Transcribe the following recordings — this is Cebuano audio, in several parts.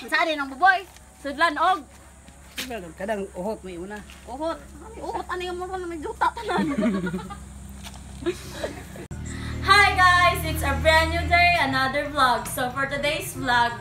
Saan din ang buboy? Sudlan og Kadang uhot may una. uhot. Uhot ano yung mura na may juta tanan. Hi guys! It's a brand new day, another vlog. So for today's vlog,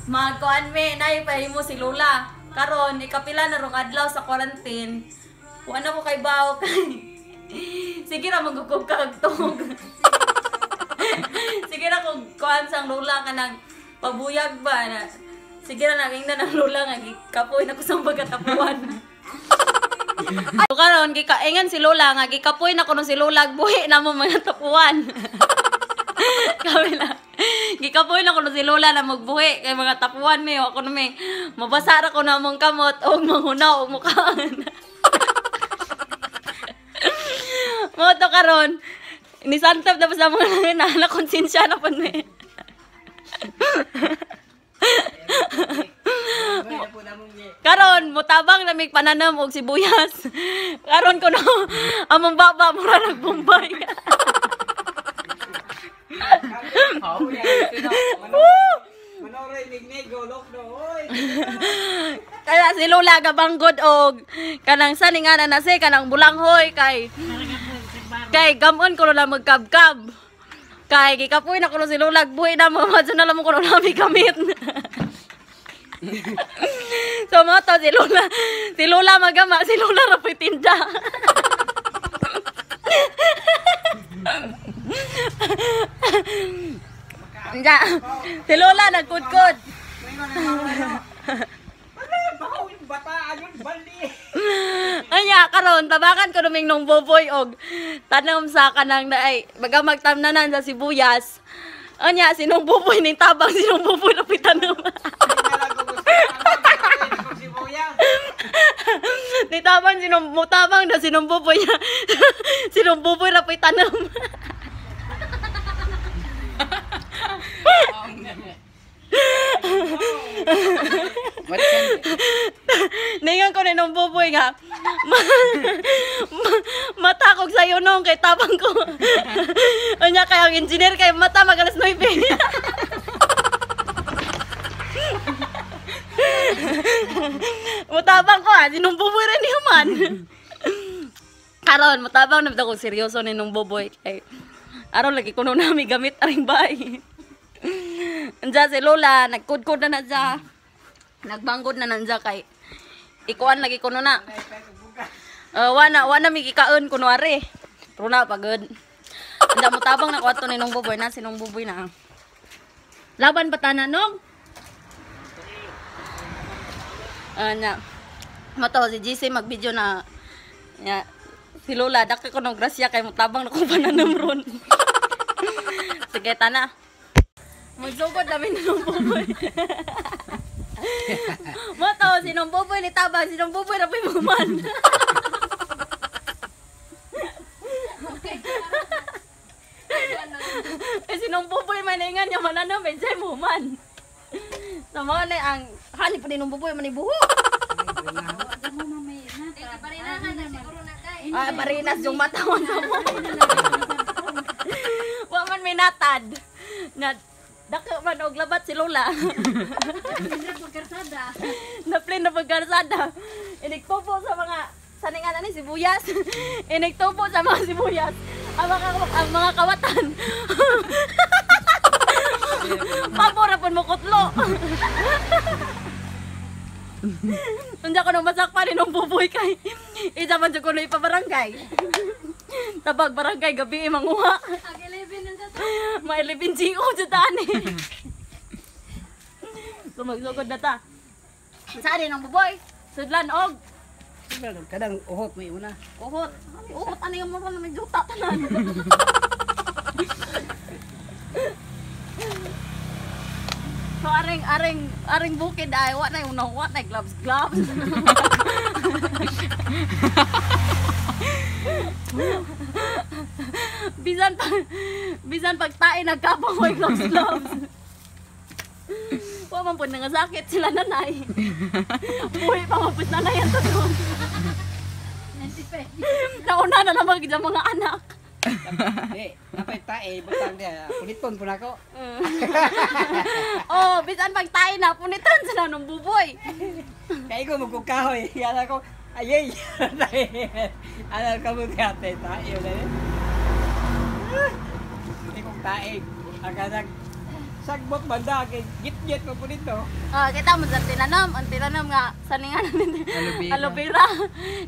magkuan mi nay mo si Lola. Karon ikapila na rong adlaw sa quarantine. Kuan ako kay bawo kay. Sige ra magugog kag tug. Sige ra kog kuan sang Lola kanang pabuyag ba na. Sige ra nagingnan ang Lola nga gikapoy na ko sa pagkatapuan. So karon gikaingan si Lola nga gikapoy na kuno si Lola buhi na mo mga tapuan. Kami na. Gikapoy na kuno si Lola na magbuhi kay mga tapuan mi ako mi mabasa ra kuno among kamot og manghunaw og mukhaan. Mo to karon ni santap na sa mga na konsensya na pud mi. Karon mutabang na mig pananam og sibuyas. Karon kuno among baba mura nagbumbay. Kaya si Lola gabanggod og kanang saningan na si kanang bulanghoy kay kay gamon kuno na magkabkab. Kay gikapoy na kuno si Lola buhi na mo madyo na lang mo kuno nami gamit. So mo to si Lola magama, si Lola ra po'y tinda. Nga, si Lola nagkudkod. Anya karon tabakan ko numing nung boboy og tanom sa kanang naay baga magtamnanan sa sibuyas. Anya sinong boboy ning tabang sinong boboy ra po'y tanom. Ni tabang sinong mutabang na sinong boboy niya. Sinong boboy ra po'y tanom. Ningan ko ni nung buboy nga. Mata kog sayo nung kay tabang ko. Unya kay ang engineer kay mata mag alas 9. Mutabang ko ah, sinong buboy rin niyo man. Karon mutabang na ko seryoso ni nung buboy kay aron lagi kuno nami gamit aring bay. Anja si Lola nagkudkod na na siya. Nagbanggod na nandiya kay ikuan lagi kuno na. Wana mi gikaon kunwari. Pero na pagod. Anja mutabang na ko ato ni nung buboy na sinong buboy na. Laban pa tanan nong? Anya. Mato si GC mag-video na. Nya si Lola dako ko nung grasya kay mutabang na ko pananam ron. Sige tana. Magsugod namin nung buboy. Moto, sinong buboy ni tabang, sinong buboy na po'y muman. Eh, sinong buboy maningan niya mananam, eh, siya muman. So, mga na ang hanip pa din ng buboy, manibuho. Ay, parinas yung matawan sa mo. Wa man may natad. Na, dako man og labat si Lola. Naplin na pagkarsada. Inigtubo sa mga saningan ani sibuyas. Inigtubo sa mga sibuyas. Ang mga kawatan. Pabor ra pud mo kutlo. Unsa ko nung masakpan ni nung buboy kay isa man jud ko na ipabarangay. Tabag barangay gabi manguha. Ma-11 GO jud ani. So magsugod na ta. Saan din ang buboy? Sudlan og kadang uhot may una. Uhot. Uhot ano yung mura na may juta tanan. So aring bukid ay wa na una wa na gloves gloves. Bisan pagtae nagkapang way gloves gloves. Wa man pud nangasakit sila nanay. Buhi pa man pud nanay ang tutong. Nauna na naman gid ang mga anak. Di, napay tae butang diha. Puniton po nako. Oh, bisan pag tayo na punitan sa nang buboy. Kay ko magkukahoy. Yan ako. Ayay. Ano ka mo ate tae wala ni. Di kong tae. Ang kanang sagbot banda kay git-git mo po dito. Ah, kita mo sa tinanom, ang tinanom nga saningan Aloe vera. Aloe vera.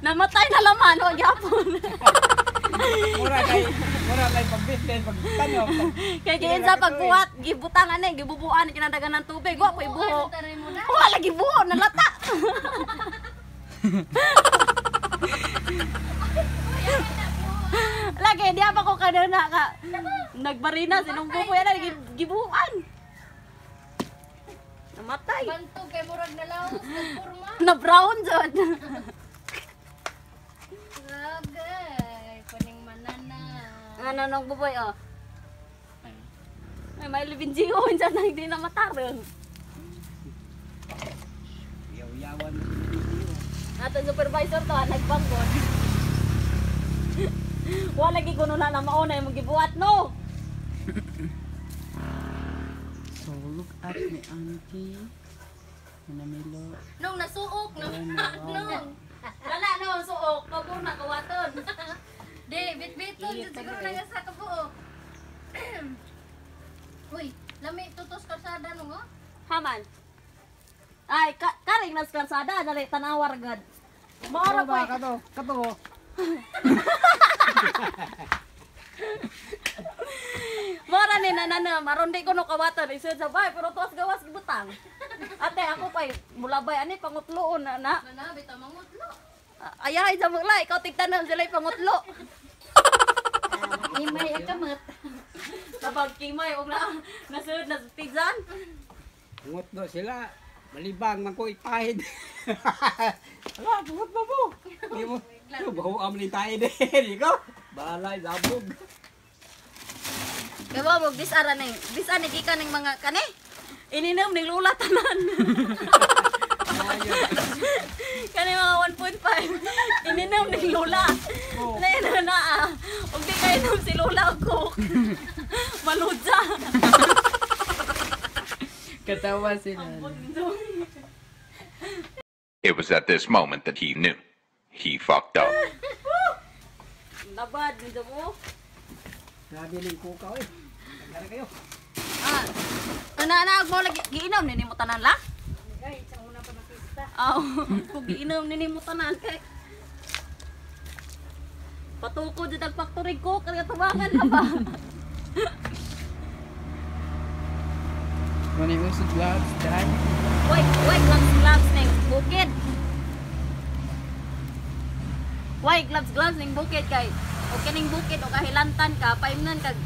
Namatay na laman wa gyapon. Mura kay pag-business, pagtanom. Kay giin sa pagbuhat, gibutang ani, gibubuan kinadagan ng tubig, wa ko'y buho. Wa lagi buho, nalata. Lagi di pa ko kanina ka nagbarina sinong buboy na gibuan. Namatay. Bantog kay murag na laos nagpurma. Na brown jud. Grabe, kuning manana. Ano nung buboy oh. Ay, may libin jiyo dyan na hindi na matarong. Yaw-yawan mo si video. Ato supervisor to, ah, nagbanggon. Wala lagi kuno na na mauna yung gibuhat no. So look at me auntie. Manamilo. Nung nasuok no. Nung. Wala no, suok, pabor na kawaton. Di, bitbiton jud siguro na sa kabuok. Uy, lami tutos kalsada nung oh. Haman. Ay, karing nas kalsada, dali tanawar gad. Maura Ano po. ba kato? Kato mo. Maura ni nanana, maron di ko no kawaton isod sa bay, pero tuwas gawas gibutang. Ate, ako pay mulabay ani pangutloon na na. Mana bitaw mangutlo. Ayahay sa mga ikaw tigtanan sila pangutlo. Imay ang kamot. Kapag kimay og na nasud na pizan. Ngutlo sila. Malibang man ko ipahid. Ala, bungot mo mo. Di mo. Baho am ni tayo din. Ikaw. Balay, labog. Kaya ba mo disara ning disan ni gikan ning mga kani. Ininom ning lula tanan. Kani mga 1.5. Ininom ning lula. Oh. Na na na. Ah. Ug di kainom si lula og coke. Maludya. Katawa sila. It was at this moment that he knew. He fucked up. Nabad nito mo. Grabe ning kukaw eh. Tanggal kayo. Ah. Ana na mo lagi giinom ni nimo tanan la? Ay, sa una pa nakita. Aw, kung giinom ni nimo tanan kay Patukod jud ang factory ko kaya tubangan na ba? Muna yung usod gloves, dahil. Wait, wait, gloves, gloves ning bukid. Why gloves, gloves ning bukid kay o kining bukid o kahilantan ka, paimnan kag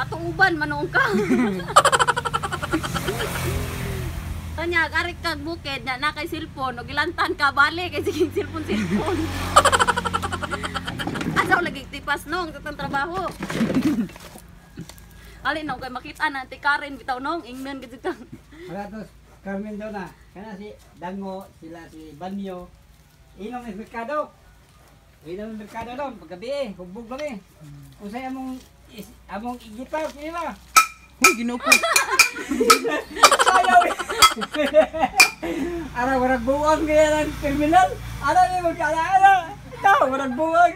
ato uban manoong ka. Kanya karik kag bukid na na kay cellphone o gilantan ka bali kay sige cellphone cellphone. Asaw lagi tipas nong sa tang trabaho. Alin nong kay makita na ti Karen bitaw nong ingnan gid ka. Wala to, Carmen daw na. Kana si Dango, sila si Banyo. Inom ng merkado. Inom ng merkado daw, paggabi eh, hugbog kami. Usay among among igipaw kini ba? Huy, ginoo ko. Sayaw. Ara warag buwang kaya ng terminal. Ara ni magkala-ala. Ikaw, warag buwang.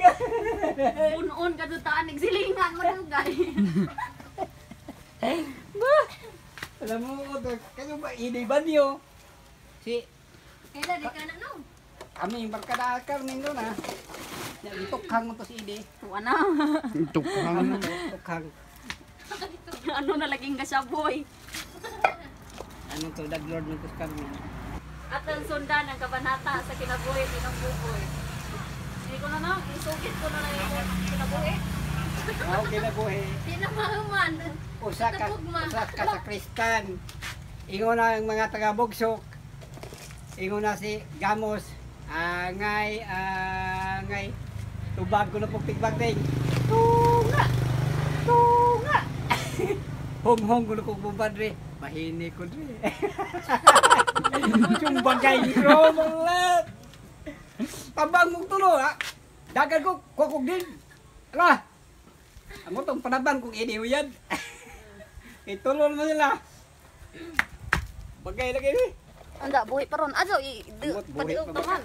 Punoon ka doon taan, nagsilingan mo lang gay. Ba? Alam mo, kayo ba, ini Banyo? Si Kaila di ka na nung. kami barkada Carmen doon ah. Ya, itukhang mo to si Ide. Wala. Tukhang. Tukhang. Ano na laging gasyaboy. Anong to, Lord mo to si Carmen. At ang sundan ang kabanata sa kinabuhi ni ng buboy. Hindi ko na na, isugit ko na na yung kinabuhi. Wow, kinabuhi. Di na mahuman. Usa ka sa kristan. Ingon na ang mga taga-Bugsok. Ingon na si Gamos. Angay, angay. Tubag ko na pong tigbag. Tunga! Tunga! Hong-hong ko na kong bubadre. Mahini ko dre. Yung bagay ni Romulat. Tabang mong tulo, ha? Dagan ko, kukog din. Ala! Amo tong panaban kung ini uyad. Itulon mo sila. Bagay lagi ni. Anda buhi pa ron. Ajo i Amot, buhi padiog pa ba? taman.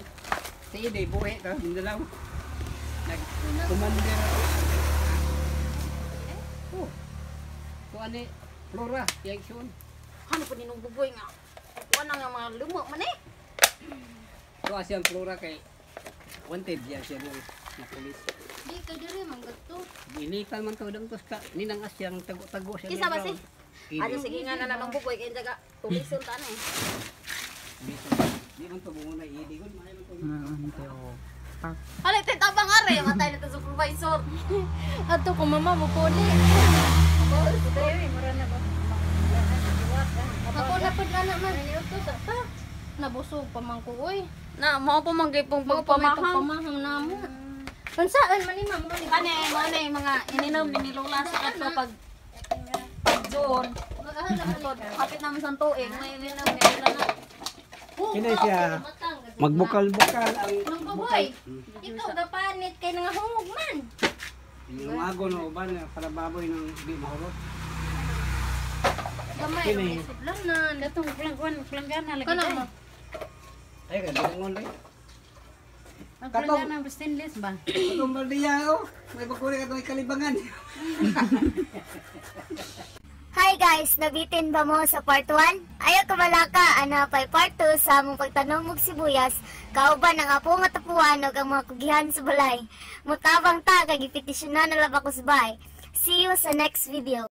Si Ide, buhi to, Mindanao. Nag-commander ako. Oh. So ani, Flora, yang soon. Ano po ninong buboy nga. Kuan nga mga lumo man eh. So asiyang Flora kay wanted yan siya doon na pulis. Di ka diri man gato. Ilitan man to dang ka ninang asyang tago-tago siya. Kinsa ba si? Ide. Ajo sige nga na lang buboy kay jaga tulison ta na eh. Di man to muna idi gud maayo man to. Pak. Hala te tabang are matay na ta supervisor. Ato ko mama mo puli. Ako na pud na man. Pa. Nabusog pa man ko oy. Na mao po man gyud pong Mao pa may pagpamahang. pagpamahang namo. Unsaan man ni ma'am ni? Kani mo na yung mga ininom ni Lola sa kato pag pag June. Kapit naman sa tuig, may ininom ni Lola na. Kini siya magbukal-bukal ang Nung baboy, ikaw gapanit kay nangahungog man. Yung ago no uban para baboy nang di mahurot. Gamay Kini. ra sudlanan. Katong plangkuan, planggana lagi. Kana mo. Ay kay bilangon lagi. Ang Katong- planggana stainless ba? Katong baldiya oh, may bakuri katong kalibangan. Hi guys! Nabitin ba mo sa part 1? Ayaw kamalaka, ana pa'y part 2 sa among pagtanom og sibuyas, kauban ang apo nga tapuan ug ang mga kugihan sa balay. Mutabang ta kag ipetisyonan na laba ko sa bay. See you sa next video.